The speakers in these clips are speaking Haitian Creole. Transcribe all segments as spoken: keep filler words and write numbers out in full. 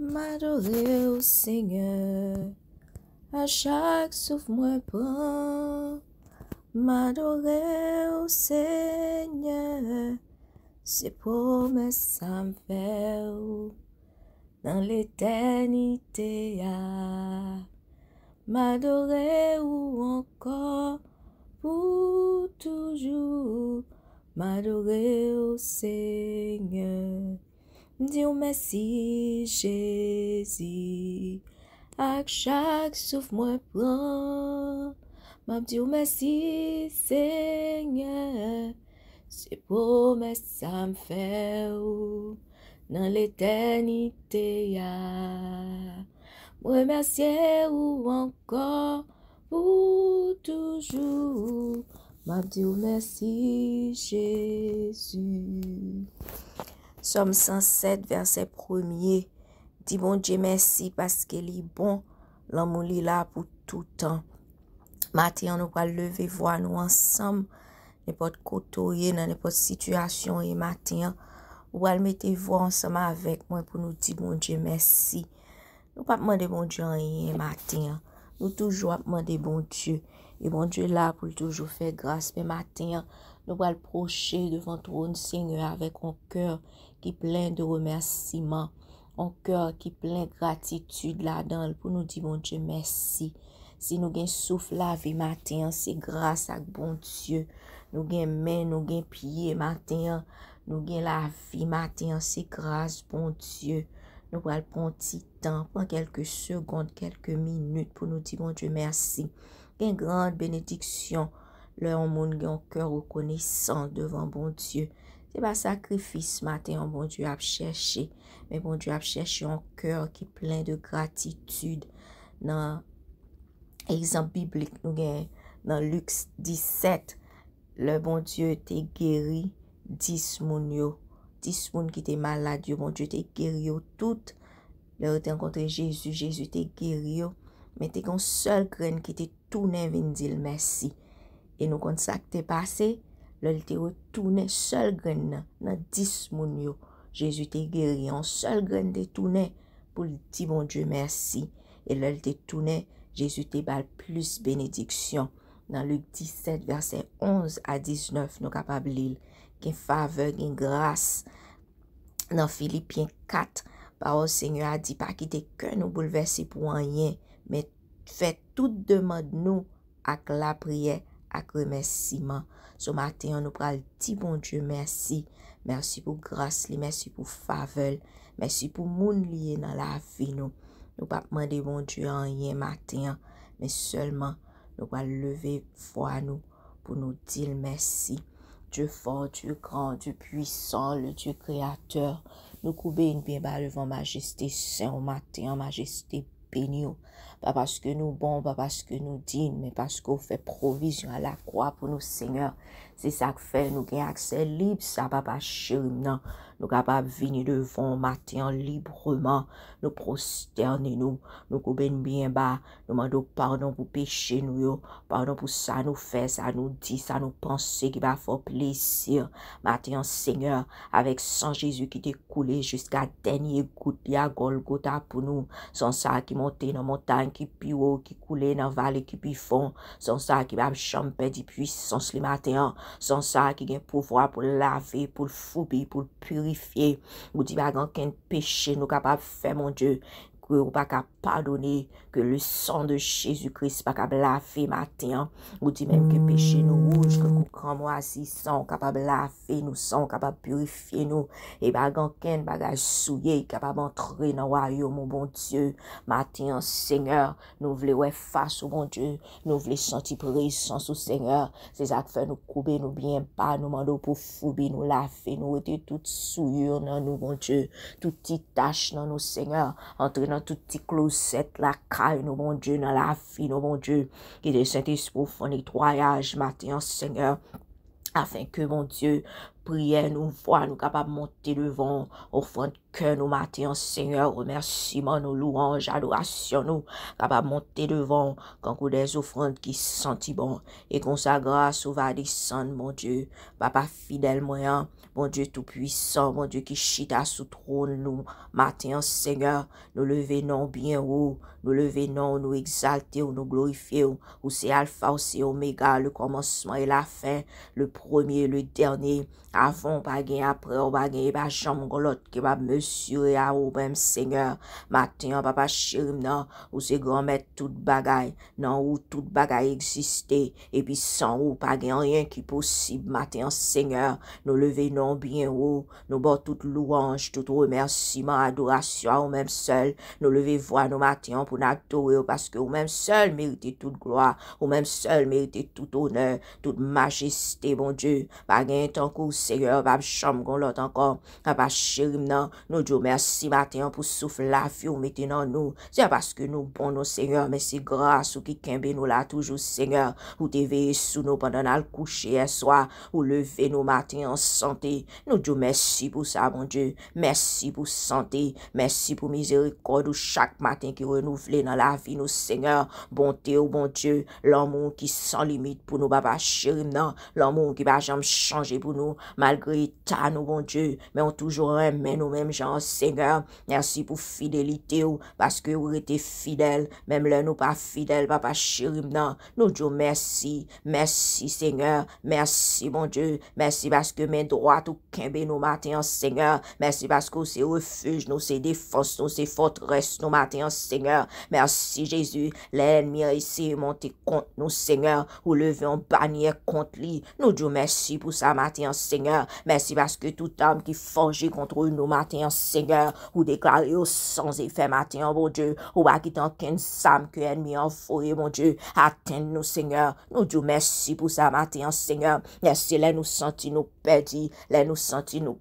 M adore w, Senyè, a chak souf mwen pran. M adore w, Senyè, se pwomès sa m fè w nan letènite a. M adore w ankò pou toujou. M adore w, Senyè. M di w mèsi, Jezi. Ak chak souf mwen pran, m ap di w mèsi, Senyè. Se pwomès sa m fè w nan letènite a. M remèsye w ankò pou toujou. M ap di w mèsi, Jezi. Sòm san sèt, vèsè premye. Di Bondye mèsi paske li bon, lanmou li la pou toutan. Maten an, nou pral leve vwa nou ansanm, nenpòt kote w ye, nan nenpòt sitiyasyon w ye maten an, ou pral mete vwa w ansanm avèk mwen pou nou di Bondye mèsi. Nou p ap mande Bondye anyen maten an. Nou toujou ap mande Bondye. E Bondye la pou l toujou fè gras. Men maten an, nou pral pwoche devan twòn Senyè avèk yon kè ki plen de remèsiman, yon kè ki plen gratitid ladan l pou nou di Bondye mèsi. Si nou gen souf lavi maten an, se gras ak Bondye. Nou gen men, nou gen pye maten an, nou gen lavi maten an, se gras Bondye. Nou pral pran yon ti tan, pran kèlke segond, kèlke minit pou nou di Bondye mèsi. Gen gran benediksyon lè yon moun gen yon kè rekonesan devan Bondye. Se pa sakrifis maten an Bondye ap chèche, men Bondye ap chèche yon kè ki plen de gratitid. Nan egzanp biblik nou gen nan Lik disèt, lè Bondye te geri dis moun yo, dis moun ki te malad yo, Bondye te geri yo tout. Lè yo te rankontre Jezi, Jezi te geri yo. Men te gen yon sèl grenn ki te tounen vin di l mèsi. E nou konn sa k te pase? Lè l te retounen, sèl grenn nan, nan dis moun yo, Jezi te geri, yon sèl grenn te tounen pou l di Bondye mèsi. E lè l te tounen, Jezi te ba l plis benediksyon. Nan Lik disèt, vèsè onz a diznèf, nou kapab li l. Gen favè, gen gras. Nan Filipyen kat, pawòl Senyè a di, pa kite kè nou boulvèse pou anyen, men fè tout demann nou ak lapriyè, ak remèsiman. So maten an, nou pral di Bondye mèsi. Mèsi pou gras li, mèsi pou favè l, mèsi pou moun li ye nan lavi nou. Nou p ap mande Bondye anyen maten an, men sèlman nou pral leve vwa nou pou nou di l mèsi. Dieu fort, Dieu grand, Dieu puissant, le Dieu créateur. Nou koube n byen ba devan majeste sen w maten an, majeste beni w. Pa paske nou bon, pa paske nou dign, men paske w fè pwovizyon a lakwa pou nou, Senyè. Se sa k fè nou gen aksè lib sa, Papa cheri m nan. Nou kapab vini devan w maten an libreman. Nou pwostène nou, nou koube n byen ba. Nou mande w padon pou peche nou yo, padon pou sa nou fè, sa nou di, sa nou panse ki pa fè w plezi. Maten an, Senyè, avèk san Jezi ki te koule jiska dènye gout li a Gòlgota pou nou, san sa ki monte nan montay ki pi wo, ki koule nan vale ki pi fon, san sa ki p ap janm pèdi pwisans li maten an, san sa ki gen pouvwa pou l lave, pou l foubi, pou l pirifye. Ou di pa gen okenn peche nou kapab fè, Bondye, ke ou pa ka padone, ke le sang de Jésus-Christ pa ka lave maten an. Ou di menm ke peche nou wouj, ke kou kranmwazi, san w kapab lave nou, san w kapab pirifye nou. E pa gen okenn bagay souye ki kapab antre nan wayòm ou, Bondye. Maten an, Senyè, nou vle wè fas ou, Bondye. Nou vle santi prezans ou, Senyè. Se sa k fè nou koube nou byen ba, nou mande w pou foubi nou, lave nou, rete tout souillure nan nou, Bondye. Tout ti tach nan nou, Senyè. Antre nan tout ti klozèt lakay nou, Bondye, nan lavi nou, Bondye. Kite Sentespri w fè netwayaj maten an, Senyè. Afin ke, Bondye, priyè nou, vwa nou kapab monte devan w, ofrann kè nou maten an, Senyè, remèsiman nou, lwanj, adorasyon nou kapab monte devan w, kankou dè ofrann ki santi bon. E konsa, gras ou va desann, Bondye, Papa fidèl mwen an, Bondye toupwisan, Bondye ki chita sou twòn nou maten an, Senyè, nou leve non w byen wo, nou leve non w, nou egzalte w, nou glorifye w. Ou se Alfa, ou se Omega, le kòmansman e la fen, le premye, le dènye. Avan w pa gen, apre w pa gen, e pa janm gon lòt ki kapab mezire a ou menm, Senyè. Maten an, Papa cheri m nan, ou se Granmèt tout bagay. Nan ou tout bagay egziste, epi san ou pa gen anyen ki posib. Maten an, Senyè, nou leve non w byen wo, nou ba w tout lwanj, tout remèsiman, adorasyon a ou menm sèl. Nou leve vwa nou maten an pou n adore w, paske ou menm sèl merite tout glwa, ou menm sèl merite tout onè, tout majeste, Bondye. Pa gen tankou w, Senyè, p ap janm gon lòt ankò. Papa cheri m nan, nou di w mèsi maten an pou souf lavi w mete nan nou. Se pa paske nou bon non, Senyè, men se gras ou ki kenbe nou la toujou, Senyè. Ou te veye sou nou pandan n al kouche yèswa. Ou leve nou maten an sante. Nou di w mèsi pou sa, Bondye. Mèsi pou sante. Mèsi pou mizerikòd ou chak maten ki renouvle nan lavi nou, Senyè. Bonte w, Bondye. Lanmou w ki san limit pou nou, Papa cheri m nan. Lanmou w ki pa janm chanje pou nou, malgre eta nou, Bondye. Men w toujou renmen nou menm jan an, Senyè. Mèsi pou fidelite w, paske ou rete fidèl, menm lè nou pa fidèl, Papa cheri m nan. Nou di w mèsi, mèsi, Senyè, mèsi, Bondye, mèsi paske men dwat ou kenbe nou maten an, Senyè, mèsi paske ou se refij nou, se defans nou, se fòtrès nou maten an, Senyè. Mèsi, Jezi, lè ènmi an eseye monte kont nou, Senyè, ou leve yon banyè kont li. Nou di w mèsi pou sa maten an, Senyè. Mèsi paske tout arme qui forgée contre nous maten an, Senyè, ou deklare yo sans effet maten an, Bondye. Ou pa kite ankenn zam ke ènmi an voye, Bondye, atenn nou, Senyè. Nou di w mèsi pou sa maten an, Senyè. Mèsi lè nou santi nou pèdi, lè nou santi nou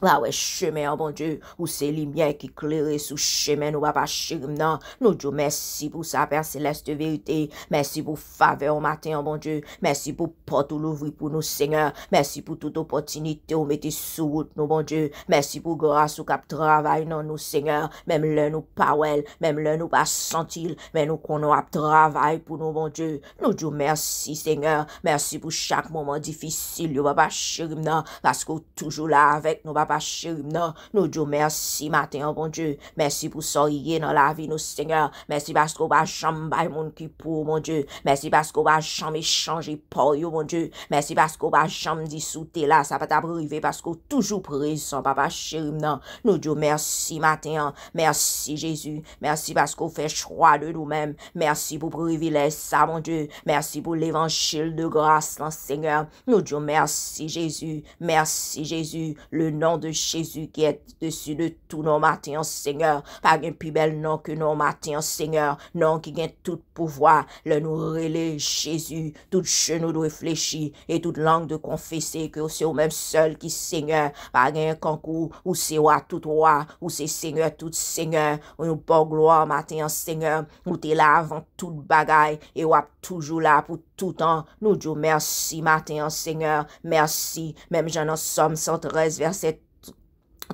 pa wè chemen an, Bondye. Ou se limyè ki klere sou chemen nou, Papa cheri m nan. Nou di w mèsi pou sa, Pè Selès de verite. Mèsi pou favè w maten an, Bondye. Mèsi pou pòt ou louvri pou nou, Senyè. Mèsi pou tout opòtinite ou mete sou wout nou, Bondye. Mèsi pou gras ou k ap travay nan nou, Senyè. Menm lè nou pa wè l, menm lè nou pa santi l, men nou konnen w ap travay pou nou, Bondye. Nou di w mèsi, Senyè. Mèsi pou chak moman difisil yo, Papa cheri m nan, paske w toujou la avèk nou, Papa cheri m nan. Nou di w mèsi maten an, Bondye. Mèsi pou sa w ye nan lavi nou, Senyè. Mèsi paske w pa janm bay moun ki pou ou, Bondye. Mèsi paske w pa janm echanje pa w yo, Bondye. Mèsi paske w pa janm di si w te la, sa pa t ap rive, paske w toujou prezan, Papa cheri m nan. Nou di w mèsi maten an. Mèsi, Jezi. Mèsi paske w fè chwa de nou menm. Mèsi pou privilèj sa, Bondye. Mèsi pou levanjil de gras lan, Senyè. Nou di w mèsi, Jezi. Mèsi, Jezi. Le nom de Jésus qui est dessus de tout non maten an, Senyè. Pa gen pi bèl non ke non maten an, Senyè. Non ki gen tout pouvwa. Lè nou rele Jezi, tout jenou dwe flechi e tout lang dwe konfese ke se ou menm sèl ki Senyè. Pa gen kankou ou, ou se wa tout wa, ou se Senyè tout senyè. Nou ba w glwa maten an, Senyè. Ou te la avan tout bagay e w ap toujou la pou toutan. Nou di w mèsi maten an, Senyè. Mèsi. Menm jan nan Sòm san trèz, vèsè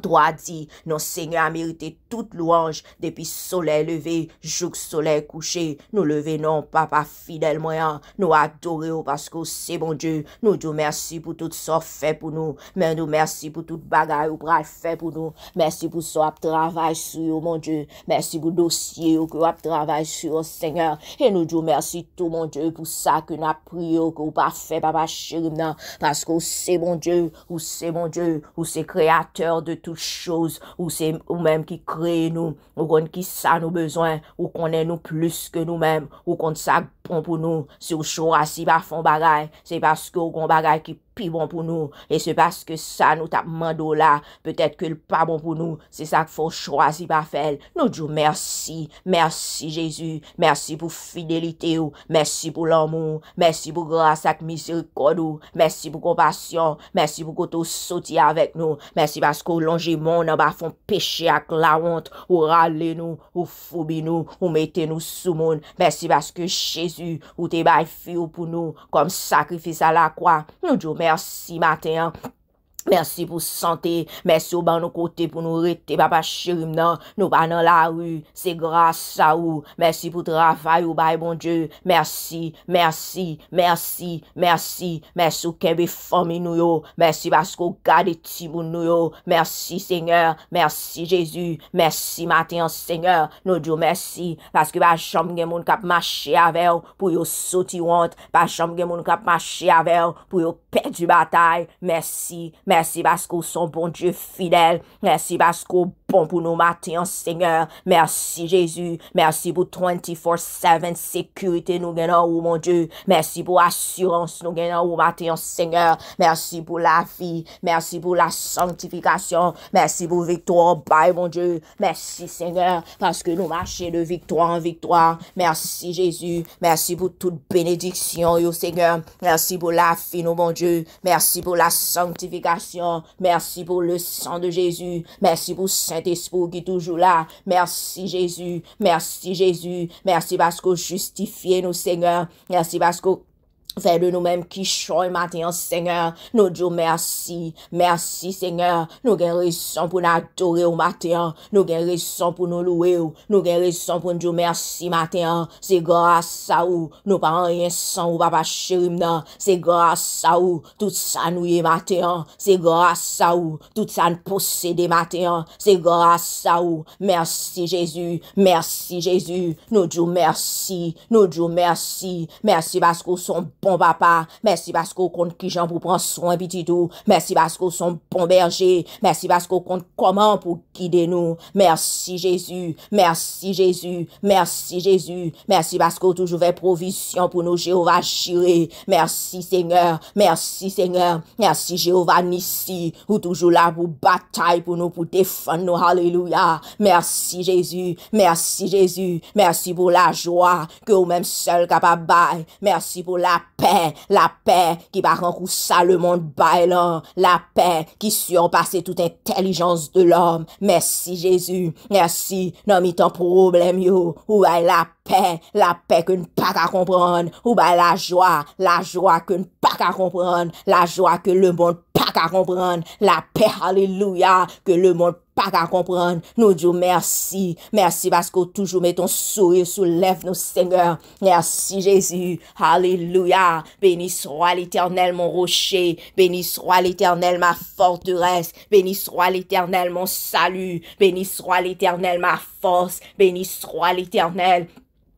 twa di, non Senyè a merite tout lwanj depi solèy leve jouk solèy kouche. Nou leve non Papa fidèl mwen an. Nou adore w paske w se Bondye. Nou di w mèsi pou tout sa w fè pou nou. Men nou mèsi pou tout bagay ou pral fè pou nou. Mèsi pou sa w ap travay sou yo, Bondye. Mèsi pou dosye yo ke w ap travay sou yo, Senyè. E nou di w mèsi tou, Bondye, pou sa ke n ap priye w, ke w pa fè, Papa cheri m nan. Paske w se Bondye, ou se Bondye, ou se kreyatè de tout choz, ou se ou menm ki kreye nou, ou konn ki sa nou bezwen, ou konnen nou plis ke nou menm, ou konn sa k bon pou nou. Si w chwazi pa fè yon bagay, se paske w gon bagay ki pi bon pou nou, e se paske sa nou t ap mande w la, petèt ke l pa bon pou nou, se sa k fè w chwazi pa fè l. Nou di w mèsi, mèsi Jezi, mèsi pou fidelite w, mèsi pou lanmou w, mèsi pou gras ak mizerikòd ou, mèsi pou konpasyon, mèsi pou kote w soti avèk nou, mèsi paske w lonje men w nan bafon peche ak lawont, ou rale nou, ou foubi nou, ou mete nou sou moun. Mèsi paske Jezi, ou te bay fi w pou nou kòm sakrifis alakwa. Nou di w mèsi maten an. Mèsi pou sante. Mèsi ou ban nou kote pou nou rete, papa cheri m nan. Nou pa nan lari. Se gras a ou. Mèsi pou travay ou bay, Bondye. Mèsi, mèsi, mèsi, mèsi. Mèsi ou kenbe fanmi nou yo. Mèsi paske ou gade timoun nou yo. Mèsi, Senyè. Mèsi, Jezi. Mèsi maten an, Senyè. Nou di w mèsi paske pa janm gen moun k ap mache avè w pou yo soti wont. Pa janm gen moun k ap mache avè w pou yo pèdi batay. Mèsi, mèsi paske w se yon Bondye fidèl. Mèsi paske w bon pou nou maten an, Senyè. Mèsi, Jezi. Mèsi pou twenty-four seven sekirite nou gen nan ou, Bondye. Mèsi pou asirans nou gen nan ou maten an, Senyè. Mèsi pou lavi. Mèsi pou la sanktifikasyon. Mèsi pou viktwa w bay, Bondye. Mèsi, Senyè, paske nou mache de viktwa an viktwa. Mèsi, Jezi. Mèsi pou tout benediksyon yo, Senyè. Mèsi pou lavi nou, Bondye. Mèsi pou la sanktifikasyon. Mèsi pou le san de Jezi. Mèsi pou Sentespri w ki toujou la. Mèsi, Jezi. Mèsi, Jezi. Mèsi paske w jistifye nou, Senyè. Mèsi paske w fè de nou menm kichòy maten an, Senyè. Nou di w mèsi. Mèsi, Senyè. Nou gen rezon pou n adore w maten an. Nou gen rezon pou nou louwe w. Nou gen rezon pou n di w mèsi maten an. Se gras a ou. Nou pa anyen san ou, papa cheri m nan. Se gras a ou. Tout sa nou ye maten an. Se gras a ou. Tout sa n posede maten an. Se gras a ou. Mèsi, Jezi. Mèsi, Jezi. Nou di w mèsi. Nou di w mèsi. Mèsi paske w se yon bon papa. Mèsi paske w konn kijan pou pran swen pitit ou. Mèsi paske w se yon bon bèje. Mèsi paske w konn kòman pou gide nou. Mèsi, Jezi. Mèsi, Jezi. Mèsi, Jezi. Mèsi paske w toujou fè pwovizyon pou nou, Jewova Jire. Mèsi, Senyè. Mèsi, Senyè. Mèsi, Jewova Nisi. Ou toujou la pou batay pou nou, pou defann nou. Alelouya. Mèsi, Jezi. Mèsi, Jezi. Mèsi pou lajwa ke ou menm sèl kapab bay. Mèsi pou lapè, lapè ki pa kankou sa lemonn bay lan, lapè ki sipase tout entèlijans de lòm. Mèsi, Jezi. Mèsi, nan mitan pwoblèm yo, ou bay lapè, lapè ke n pa ka konprann. Ou bay lajwa, lajwa ke n pa ka konprann, lajwa ke lemonn pa ka konprann, lapè, alelouya, ke lemonn pa ka konprann. Nou di w mèsi. Mèsi paske w toujou mete yon souri sou lèv nou, Senyè. Mèsi, Jezi. Alelouya. Béni soit l'Éternel, mon rocher. Béni soit l'Éternel, ma forteresse. Béni soit l'Éternel, mon salut. Béni soit l'Éternel, ma force. Béni soit l'Éternel.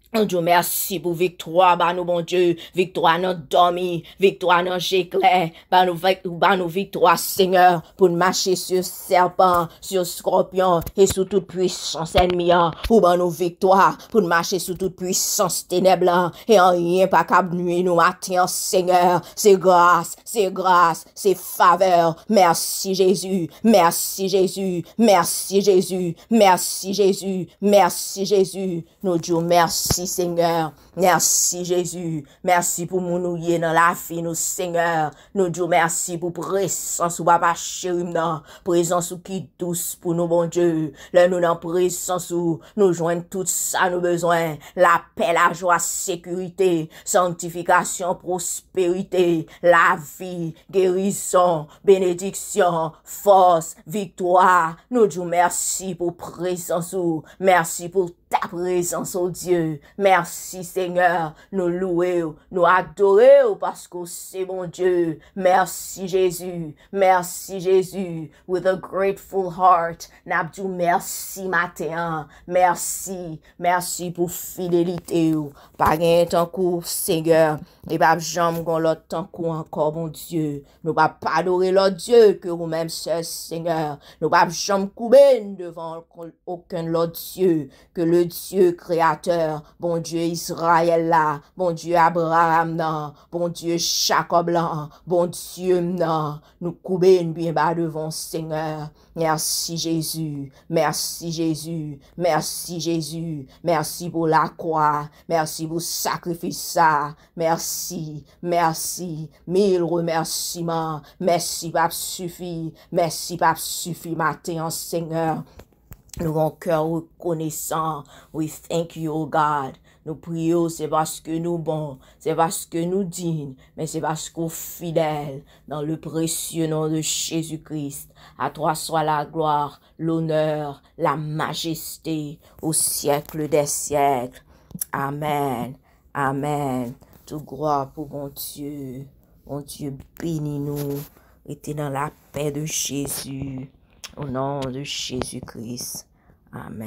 Nou di w mèsi pou viktwa ba nou, Bondye. Viktwa nan dòmi, viktwa nan je klè. Ba nou, vi- ba nou viktwa, Senyè, pou n mache sou sèpan, sou skòpyon e sou tout pwisans ènmi an. Ou ban nou viktwa pou n mache sou tout pwisans tenèb lan e anyen pa kab nwi nou maten an, Senyè. Se gras, se gras, se favè. Mèsi, Jezi. Mèsi, Jezi. Mèsi, Jezi. Mèsi, Jezi. Mèsi, Jezi. Nou di w mèsi, Senyè. Mèsi, Jezi. Mèsi pou moun ou ye nan lavi nou, Senyè. Nou di w mèsi pou prezans ou, papa cheri m nan. Prezans ou ki dous pou nou, Bondye. Lè nou nan prezans ou, nou jwenn tout sa nou bezwen. Lapè, lajwa, sekirite, sanktifikasyon, pwosperite, lavi, gerizon, benediksyon, fòs, viktwa. Nou di w mèsi pou prezans ou. Mèsi pou ta prezans, o Dye. Mèsi, Senyè. Nou louwe w, nou adore w paske w se Bondye. Mèsi, Jezi. Mèsi, Jezi. With a grateful heart, n ap di w mèsi maten an. Mèsi, mèsi pou fidelite w. Pa genyen tankou w, Senyè. E p ap janm gon lòt tankou w ankò, Bondye. Nou p ap adore lòt dye ke ou menm sèl, Senyè. Nou p ap janm koube n devan okenn lòt dye ke le Dye kreyatè, Bondye Izrayèl la, Bondye Abraram nan, Bondye Jakòb lan, Bondye m nan. Nou koube n byen ba devan w, Senyè. Mèsi, Jezi. Mèsi, Jezi. Mèsi, Jezi. Mèsi pou lakwa. Mèsi pou sakrifis sa. Mèsi. Mèsi. Mil remèsiman. Mèsi p ap sifi. Mèsi p ap sifi maten an, Senyè. Nou gen yon kè rekonesan. We thank you, O God. Nou priye w, se paske nou bon, se paske nou diy, men se paske w fidèl. Dans le précieux nom de Jésus-Christ, à toi soit la gloire, l'honneur, la majesté au siècle des siècles. Amen. Amen. Tout glwa pou Bondye. Bondye beni nou. Rete nan lapè de Jezi. Au nom de Jésus-Christ. Amen.